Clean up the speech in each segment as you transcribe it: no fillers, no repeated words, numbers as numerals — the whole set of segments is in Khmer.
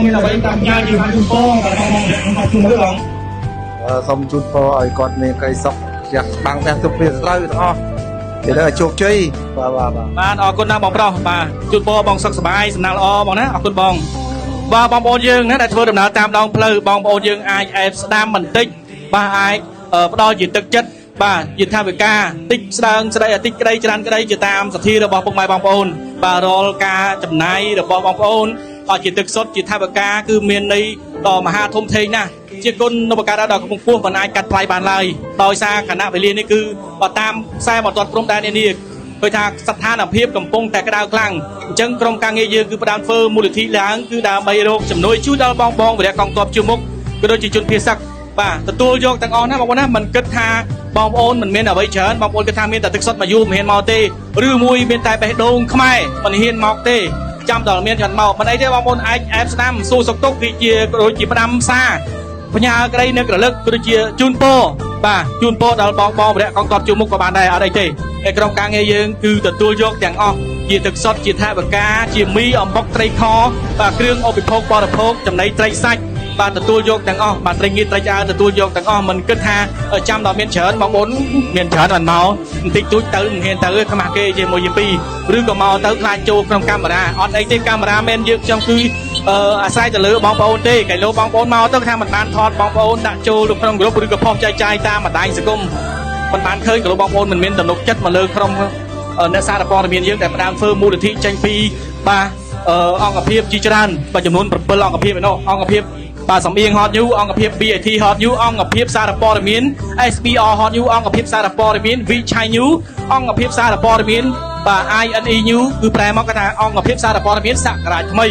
មានអ្វីតាមញ៉ាជាបានជូនពរដល់បងបងក្នុងជូនមើលបង សូមជូនពរឲ្យគាត់មានក្តីសុខជាបាំងទាំងទុកពីត្រូវទាំងអស់និយាយទៅឲ្យជោគជ័យបាទបាទបាទ បាទអរគុណណាស់បងប្រុសបាទជូនពរបងសុខសប្បាយសំណាងល្អបងណាអរគុណបងបាទបងប្អូនយើងណាដែលធ្វើដំណើរតាមដងផ្លូវបងប្អូនយើងអាចអែបស្ដាំបន្តិចបាទអាចផ្ដល់ជាទឹកចិត្តបាទជាថាវិការតិចស្ដើងស្ដីតិចក្តីច្រើនក្តីជាតាមសទ្ធារបស់ពុកម៉ែបងប្អូនបាទរាល់ការចំណាយរបស់បងប្អូនអត់ជាទឹកសុទ្ធជាថាវិការគឺមានន័យដ៏មហាធំធេងណាស់ជាគុណឧបការៈដ៏ខ្ពង់ខ្ពស់មិនអាចកាត់ថ្លៃបានឡើយដោយសារគណៈវេលានេះគឺបើតាមខ្សែបន្ទាត់ព្រំដែននានា ឃើញថាស្ថានភាពកំពុងតែក្តៅខ្លាំងអញ្ចឹងក្រុមការងារយើងគឺផ្ដើមធ្វើមូលនិធិឡើងគឺដើម្បីរកជំនួយជួយដល់បងបងវរៈកងទ័ពជួរមុខក៏ដូចជាជនភៀសសឹកបាទទទួលយកទាំងអស់ណាបងប្អូនណាមិនគិតថាបងប្អូនមិនមានអ្វីច្រើនបងប្អូនគិតថាមានតែទឹកសុទ្ធមកយូរមិនហ៊ានមកទេឬមួយមានតែបេះដូងខ្មែរមិនហ៊ានមកទេចាំដល់មានចាំមកមិនអីទេបងប្អូនអាចអែបស្ដាំសួរសុខទុក្ខគឺជាក៏ដូចជាផ្ដាំសារ ផ្ញើក្តីនៅក្រលឹកក៏ដូចជាជូនពរបាទជូនពរដល់បងបងវរៈកងទ័ពជួរមុខក៏បានដែរអត់អីទេតែក្រុមការងារយើងគឺទទួលយកទាំងអស់ជាទឹកសុទ្ធជាថវិកាជាមីអំបុកត្រីខបាទគ្រឿងឧបភោគបរិភោគចំណីត្រីសាច់បាទទទួលយកទាំងអស់បាទត្រីងៀតត្រីឆ្អើរទទួលយកទាំងអស់មិនគិតថាចាំដល់មានច្រើនបងប្អូនមានច្រើនបានមកបន្តិចតួចទៅមិនហ៊ានទៅទេខ្មាស់គេជាមួយជាពីរឬក៏មកទៅខ្លាចចូលក្នុងកាមេរ៉ាអត់អីទេកាមេរ៉ាមែនយើងខ្ញុំគឺ អាស្រ័យទៅលើបងប្អូនទេកែលោបងប្អូនមកទៅថាមិនបានថតបងប្អូនដាក់ចូលទៅក្នុងក្រុមឬក៏ផុសចែកចាយតាមបណ្ដាញសង្គមមិនបានឃើញកែលោបងប្អូនមិនមានទំនុកចិត្តមកលើក្រុមអ្នកសារព័ត៌មានយើងដែលផ្ដើមធ្វើមូលនិធិចេញពីបាទអង្គភាពជាច្រើនបាទចំនួន7អង្គភាពឯនោះអង្គភាពបាទសំអៀង Hot News អង្គភាព BAT Hot News អង្គភាពសារព័ត៌មាន SBR Hot News អង្គភាពសារព័ត៌មាន Vichai News អង្គភាពសារព័ត៌មានបាទ INE News គឺប្រែមកគេថាអង្គភាពសារព័ត៌មានសករាជថ្មី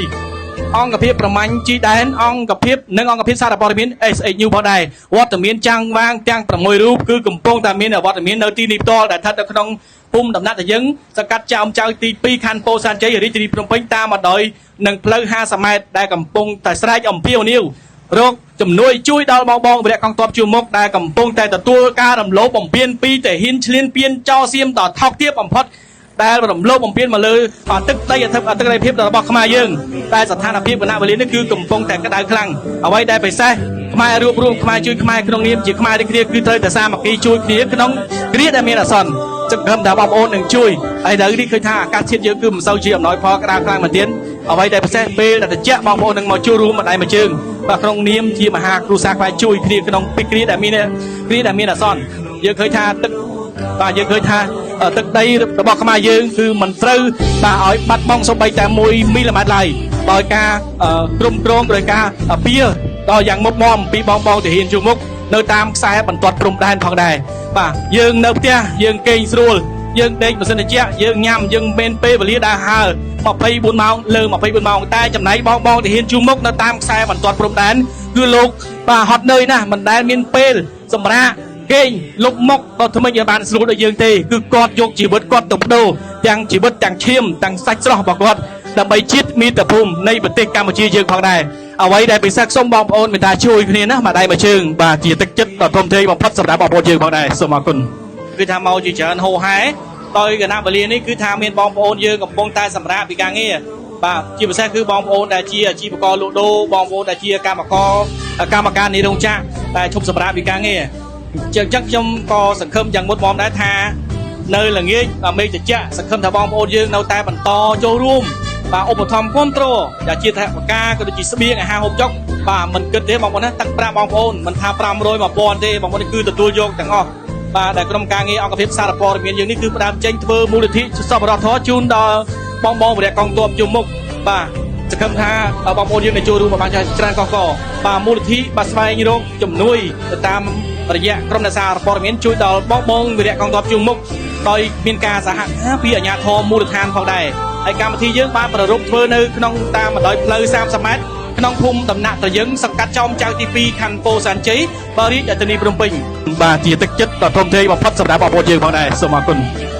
អង្គភាពប្រមាញ់ជីដែនអង្គភាពនិងអង្គភាពសារព័ត៌មាន SHU ផងដែរវត្តមានចាំងវាងទាំង6រូបគឺកំពុងតែមានវត្តមាននៅទីនេះផ្ទាល់ដែលស្ថិតនៅក្នុងភូមិដំណាក់តាយើងសង្កាត់ចោមចៅទី2ខណ្ឌពោធិ៍សែនជ័យរាជធានីភ្នំពេញតាមបណ្ដោយនឹងផ្លូវ50ម៉ែត្រដែលកំពុងតែស្រែកអំពាវនាវរកជំនួយជួយដល់បងបងវរៈកងទ័ពជួរមុខដែលកំពុងតែទទួលការរំលោភបំពានពីទាហានឈ្លានពានចោលសៀមដ៏ថោកទាបបំផុត ដែលរំលោភបំពានមកលើទឹកដីអធិបតេយ្យភាពរបស់ខ្មែរយើងតែស្ថានភាពគណៈវេលានេះគឺកំពុងតែក្តៅខ្លាំងអ្វីដែលពិសេសខ្មែររួបរวมខ្មែរជួយខ្មែរក្នុងនាមជាខ្មែរដូចគ្នាគឺត្រូវតែសាមគ្គីជួយគ្នាក្នុងគ្រាដែលមានអាសន្នសង្ឃឹមថាបងប្អូននឹងជួយហើយដល់នេះឃើញថាអាកាសធាតុយើងគឺមិនសូវជាអំណោយផលក្តៅខ្លាំងមែនទែនអ្វីដែលពិសេសពេលដែលត្រជាក់បងប្អូននឹងមកចូលរួមម្ដាយមួយជើងបាទក្នុងនាមជាមហាគ្រួសារខ្មែរជួយគ្នាក្នុងពេលគ្រាដែលមានគ្រាដែលមានអាសន្នយើងឃើញថាទឹក បាទយើងឃើញថាទឹកដីរបស់ខ្មែរយើងគឺមិនត្រូវបាទឲ្យបាត់បង់សូម្បីតែ1មីលីម៉ែត្រឡើយដោយការគ្រប់គ្រងដោយការពៀដល់យ៉ាងមុតមមពីបងបងទាហានជួរមុខនៅតាមខ្សែបន្ទាត់ព្រំដែនផងដែរបាទយើងនៅផ្ទះយើងគេងស្រួលយើងដេកម៉ាស៊ីនត្រជាក់យើងញ៉ាំយើងមានពេលវេលាដើរហើរ24ម៉ោងលើ24ម៉ោងតែចំណែកបងបងទាហានជួរមុខនៅតាមខ្សែបន្ទាត់ព្រំដែនគឺលោកបាទហត់នឿយណាស់មិនដែលមានពេលសម្រាប់ គេងលុបមុខដល់ថ្មិញឲ្យបានស្រួលដូចយើងទេគឺគាត់យកជីវិតគាត់ទៅបដូរទាំងជីវិតទាំងឈាមទាំងសាច់ស្រស់របស់គាត់ដើម្បីជាតិមាតុភូមិនៃប្រទេសកម្ពុជាយើងផងដែរអ្វីដែលពិសេសសូមបងប្អូនមេត្តាជួយគ្នាណាមួយដៃមួយជើងបាទជាទឹកចិត្តដ៏ធំធេងបំផុតសម្រាប់បងប្អូនយើងផងដែរសូមអរគុណគឺថាមកជាច្រើនហោហែដោយគណៈវេលានេះគឺថាមានបងប្អូនយើងកំពុងតែសម្រាប់ពីការងារបាទជាពិសេសគឺបងប្អូនដែលជាអាជីវករលក់ដូរបងប្អូនដែលជាកម្មករកម្មការនៃរោងចក្រដែលឈប់សម្រាប់ពីការងារ ចឹងចឹងខ្ញុំក៏សង្ឃឹមយ៉ាងមុតមមដែរថានៅល្ងាចបាទមេឃត្រជាក់សង្ឃឹមថាបងប្អូនយើងនៅតែបន្តចូលរួមបាទឧបត្ថម្ភគ្រប់គ្រងដែលជាថវិកាក៏ដូចជាស្បៀងអាហារហូបចុកបាទមិនគិតទេបងប្អូនណាទឹកប្រាក់បងប្អូនមិនថា500 1000ទេបងប្អូនគឺទទួលយកទាំងអស់បាទដែលក្រុមការងារអង្គភាពសារព័ត៌មានយើងនេះគឺផ្ដើមចេញធ្វើមូលនិធិសប្បុរសធម៌ជូនដល់បងបងវរៈកងទ័ពជុំមុខបាទសង្ឃឹមថាបងប្អូនយើងនឹងចូលរួមបានច្រើនកកបាទមូលនិធិបាទស្វែងរកជំនួយទៅតាមរយៈក្រុមអ្នកសារព័ត៌មានជួយដល់បងបងវីរៈកងទ័ពជួរមុខដោយមានការសហការពីអាជ្ញាធរមូលដ្ឋានផងដែរហើយកម្មវិធីយើងបានប្រារព្ធធ្វើនៅក្នុងតាមបណ្ដោយផ្លូវ30ម៉ែត្រក្នុងភូមិដំណាក់ត្រយឹងសង្កាត់ចោមចៅទី2ខណ្ឌពោធិ៍សែនជ័យបាទរាជធានីភ្នំពេញបាទជាទឹកចិត្តដ៏ធំធេងបំផុតសម្រាប់បងប្អូនយើងផងដែរសូមអរគុណ។